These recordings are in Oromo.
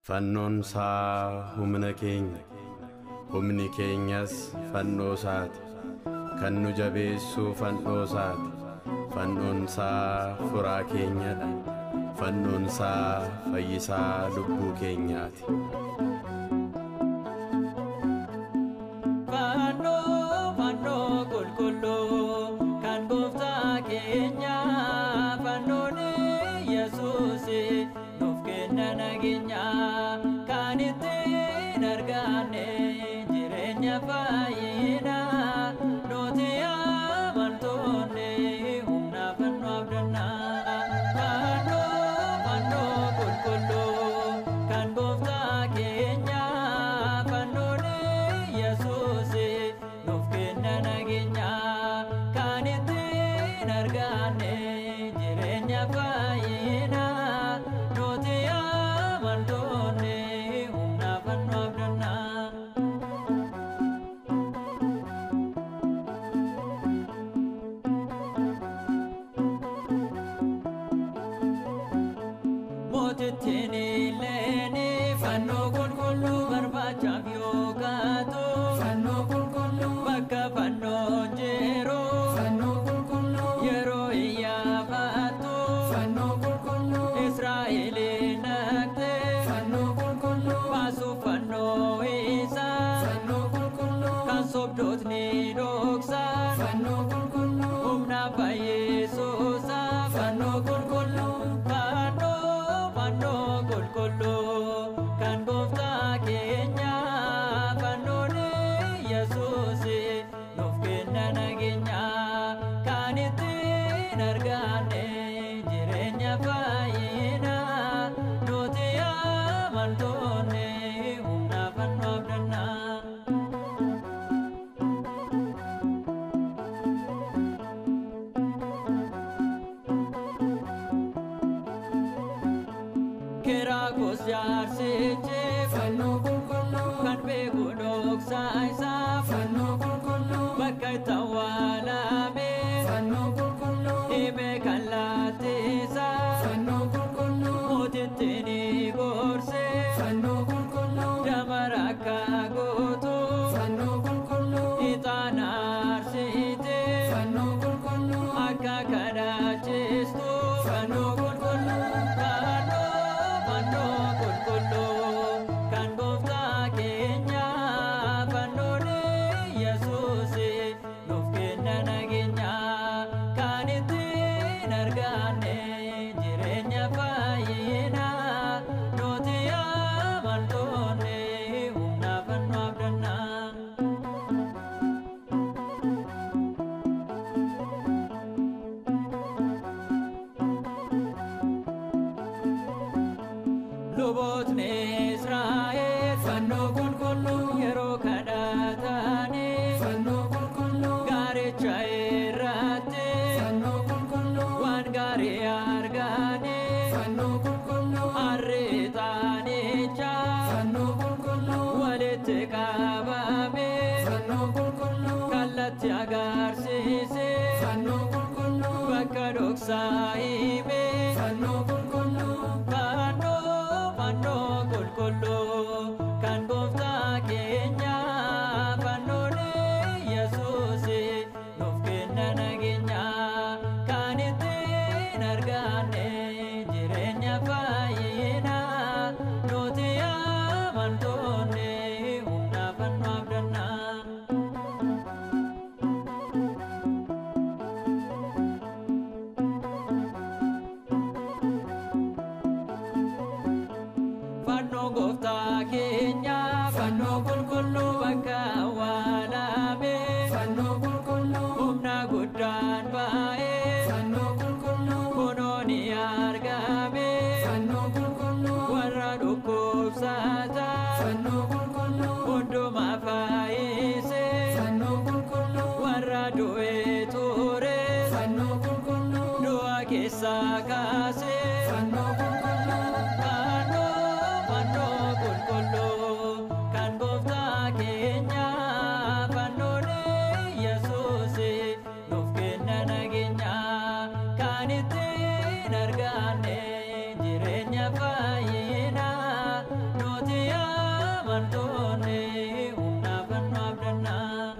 Fannoon isaa humna keenya, humni keenyas fannoo isaati. Kan nu jabeessu fannoo isaati. Fannoon isaa furaa keenyadha. Fannoon isaa fayyisaa lubbuu keenyaati. Fannoo fannoo qulqulluu kan gooftaa keenya fannoon Yesuus nuuf kenna nageenya kan ittiin arganne jireenya fayyina nuti amantoonni humna fannoo abdanna. Fannoo fannoo qulqulluu kan gooftaa keenya fannoon Yesuus nuuf kenna nageenya kan ittiin arganne jireenya fayyina nuti amantoonni humna fannoo abdanna. Mootittiin illeen fannoo qulqulluu barbaachaaf yoo kaatu Fannoo qulqulluu, bakka fannoon jiru fannoo qulqulluu, yeroo iyyafattu fannoo qulqulluu, Israa'eliin naqxe fannoo qulqulluu, baasuuf fannoo isaa fannoo qulqulluu, kan sobdootni dhoksan fannoo qulqulluu, humna fayyisuusa fannoo qulqulluu fannoo fannoo qulqulluu kan gooftaa keenya fannoon Yesuus nuuf kenna nageenya kan ittiin arganne jireenya fayyina nuti amantoonni humna fannoo abdanna. Kiraakos jaarsichi fannoo qulqulluu, kan beeku dhoksaa isaa fannoo qulqulluu, bakka itti awwaalame fannoo qulqulluu, dhibee kan laattisa fannoo qulqulluu, mootitti ni gorse fannoo qulqulluu, damara akka gootu fannoo qulqulluu, ixaana aarsite fannoo qulqulluu, akka kadhachiistu fannoo qulqulluu fannoo fannoo qulqulluu kan gooftaa keenya fannoon Yesuus nuuf kenna nageenya kan ittiin arganne jireenya fayyina nuti amantoonni humna fannoo abdanna. Lubootni Israa'el fannoo qulqulluu, yeroo kadhatanii fannoo qulqulluu, gaaricha irratti fannoo qulqulluu, waan gaarii arganii fannoo qulqulluu, arriixanicha fannoo qulqulluu, walitti qabame fannoo qulqulluu, kallatti agarsiise fannoo qulqulluu, bakka dhoksaa hime fannoo qulqulluu, fannoo fannoo qulqulluu kan gooftaa keenya fannoon Yesuus nuuf kenna nageenya kan ittiin arganne jireenya fayyina nuti amantoonni humna fannoo abdanna. Fannoo gooftaa keenya fannoo qulqulluu, bakka awwaalame fannoo qulqulluu, humna guddaan ba'ee fannoo qulqulluu, kunoo ni argame fannoo qulqulluu, warra dhukkubsatan fannoo qulqulluu, hundumaa fayyise fannoo qulqulluu, warra du'ee ture fannoo qulqulluu, du'a keessaa kaase fannoo qulqulluu, fannoo fannoo qulqulluu kan gooftaa keenya fannoon Yesuus nuuf kenna nageenya Kan ittiin arganne jireenya fayyinaa nuti amantoonni humna fannoo abdannaa.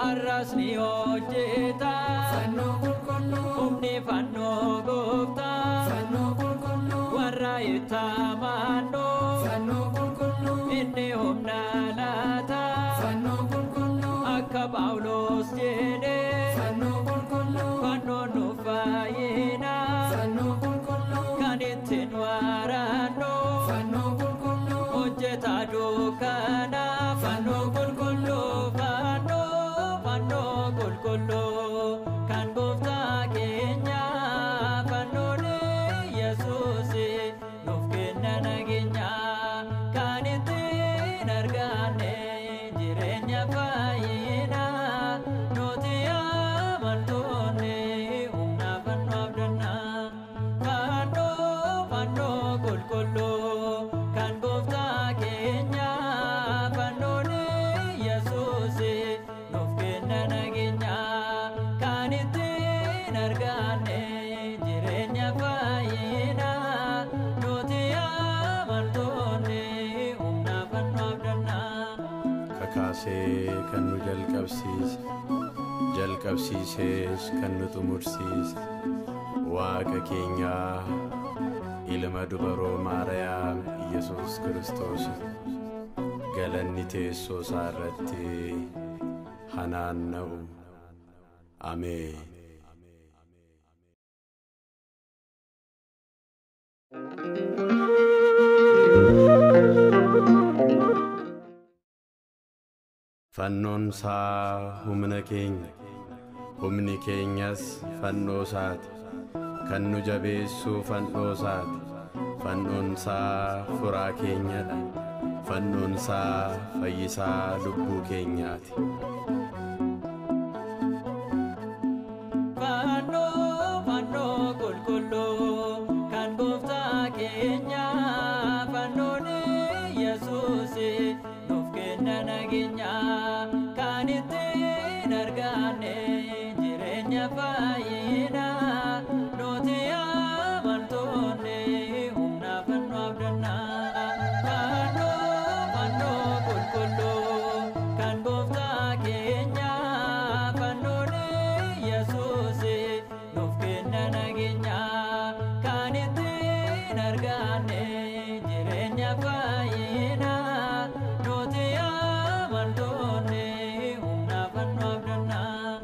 Arras ni hojjeta Fannoo qulqulluu, humni fannoo gooftaa fannoo qulqulluu, warra itti amannoo fannoo qulqulluu, inni humna laata fannoo qulqulluu, akka Phaawulos jedhe fannoo qulqulluu, fannoon nu fayyina fannoo qulqulluu, kan ittiin waraannu fannoo qulqulluu, hojjeta dukkana fannoo qulqulluu fannoo fannoo qulqulluu kan gooftaa keenya fannoon Yesuus nuuf kenna nageenya kan ittiin arganne jireenya fayyina nuti amantoonni humna fannoo abdannaa fannoo fannoo qulqulluu kan gooftaa keenya fannoon Yesuus nuuf kenna nageenya kan ittiin arganne jireenya fayyina nuti amantoonni humna fannoo abdannaa. Kakaasee kan nu jalqabsiise, jalqabsiisees kan nu xumursiise, Waaqa keenyaa ilma dubaroo Maariyaam Iyyasuus Kiristoos galanni teessoo isaa irratti hanaanna'u. Ameen. Fannoon isaa humna keenya, humni keenyas fannoo isaati. Kan nu jabeessu fannoo isaati. Fannoon isaa furaa keenyadha. Fannoon isaa fayyisaa lubbuu keenyaati. Fannoo fannoo qulqulluu kan gooftaa keenya fannoon Yesuus nuuf kenna nageenya kan ittiin arganne jireenya fayyina nuti amantoonni humna fannoo abdannaa. Fannoo fannoo qulqulluu kan gooftaa keenya fannoon Yesuus nuuf kenna nageenya kan ittiin arganne jireenya fayyina nuti amantoonni humna fannoo abdannaa.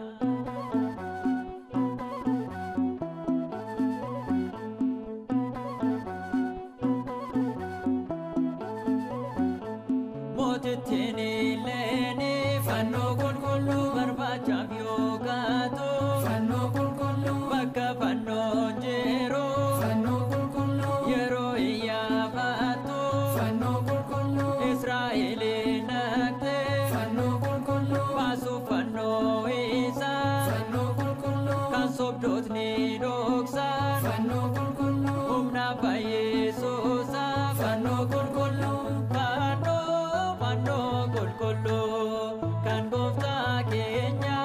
Mootittiin illeen fannoo qulqulluu barbaachaaf yoo kaatu fannoo qulqulluu, bakka fannoon jiru fannoo qulqulluu, yeroo iyyafattu fannoo qulqulluu, Israa'eliin naqxe fannoo qulqulluu, baasuuf fannoo isaa fannoo qulqulluu, kan sobdootni dhoksan fannoo qulqulluu, humna fayyisuusa fannoo qulqulluu fannoo fannoo qulqulluu kan gooftaa keenya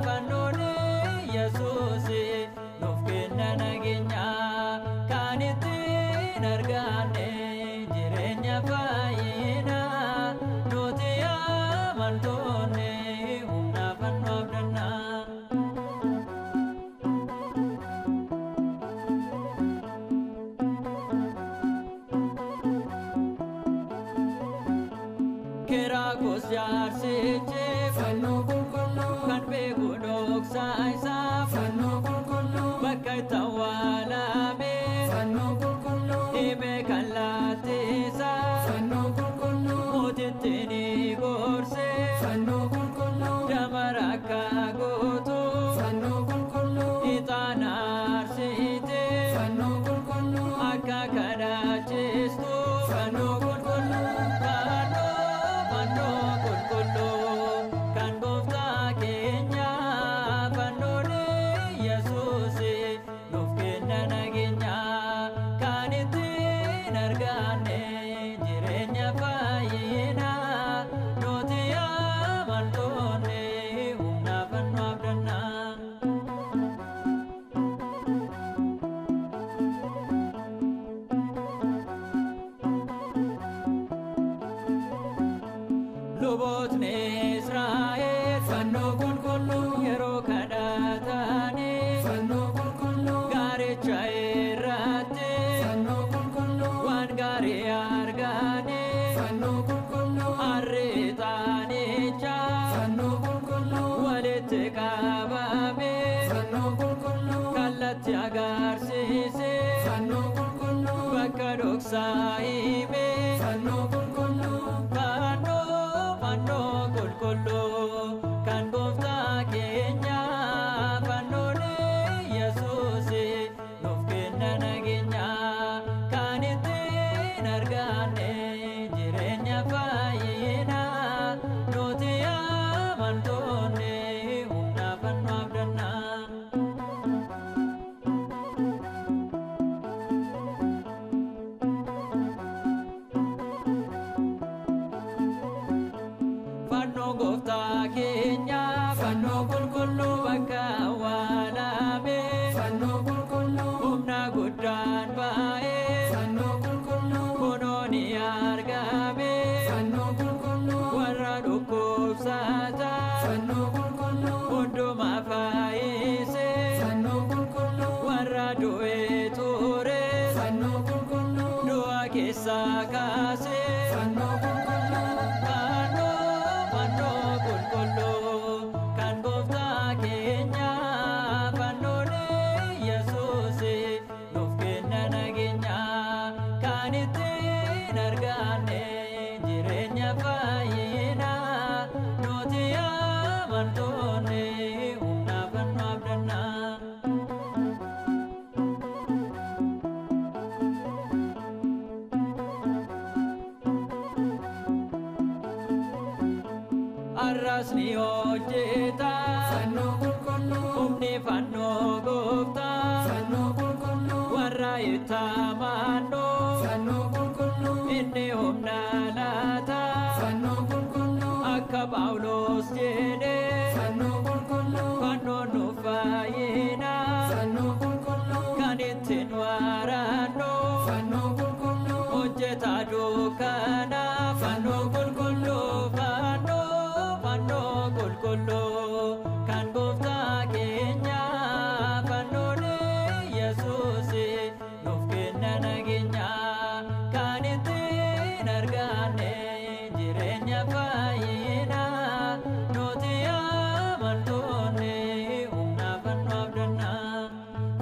fannoon Yesuus nuuf kenna nageenya kan ittiin arganne jireenya fayyina nuti amantoonni humna fannoo abdannaa. Kiraakos jaarsichi fannoo qulqulluu, kan beeku dhoksaa isaa fannoo qulqulluu, bakka itti awwaalame fannoo qulqulluu, hime kan laattisa fannoo qulqulluu, mootitti ni gorse fannoo qulqulluu, damara akka gootu fannoo qulqulluu, ixaana aarsite fannoo qulqulluu, akka kadhachiistu fannoo qulqulluu fannoo fannoo qulqulluu kan gooftaa keenya fannoon Yesuus nuuf kenna nageenya kan ittiin arganne. Lubootni Israa'el Fannoo qulqulluu yeroo kadhatanii Fannoo qulqulluu gaaricha irratti Fannoo qulqulluu waan gaarii arganii Fannoo qulqulluu arriixanicha Fannoo qulqulluu walitti qabame Fannoo qulqulluu kallatti agarsiise Fannoo qulqulluu bakka dhoksaa hime Fannoo qulqulluu fannoo fannoo qulqulluu kan gooftaa keenya fannoon Yesuus nuuf kenna nageenya kan ittiin arganne jireenya fayyina nuti amantoonni humna fannoo abdannaa. Fannoo gooftaa keenya Fannoo qulqulluu bakka awwaalame Fannoo qulqulluu humna guddaan ba'ee Fannoo qulqulluu kunoo ni argame Fannoo qulqulluu warra dhukkubsataa Fannoo qulqulluu hundumaa fayyise Fannoo qulqulluu warra du'ee ture Fannoo qulqulluu du'a keessaa kaase Fannoo qulqulluu fannoo fannoo qulqulluu kan gooftaa keenya fannoon Yesuus nuuf kenna nageenya kan ittiin arganne jireenya fayyina nuti amantoonni humna fannoo abdannaa. Arras ni hojjeta Fannoo qulqulluu humni fannoo gooftaa Fannoo qulqulluu warra itti amannoo Fannoo qulqulluu inni humna laata Fannoo qulqulluu akka Phaawulos jedhe Fannoo qulqulluu fannoon nu fayyina Fannoo qulqulluu kan ittiin warannu Fannoo qulqulluu hojjeta dukkana fannoo qulqulluu fannoo fannoo qulqulluu kan gooftaa keenya fannoon Yesuus nuuf kenna nageenya kan ittiin arganne jireenya fayyina nuti amantoonni humna fannoo abdannaa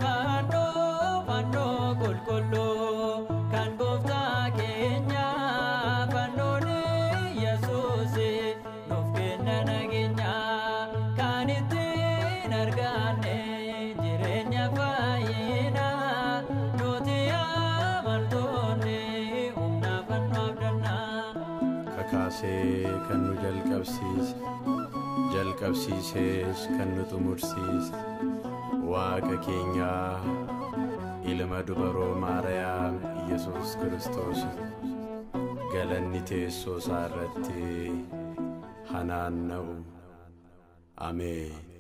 fannoo fannoo qulqulluu kan gooftaa keenya fannoon Yesuus nuuf kenna nageenya kan ittiin arganne jireenya fayyina nuti amantoonni humna fannoo abdannaa. Kakaasee kan nu jalqabsiise, jalqabsiisees kan nu xumursiise, Waaqa keenyaa ilma dubaroo Maariyaam Iyyasuus Kiristoos galanni teessoo isaa irratti hanaanna'u. Ameen.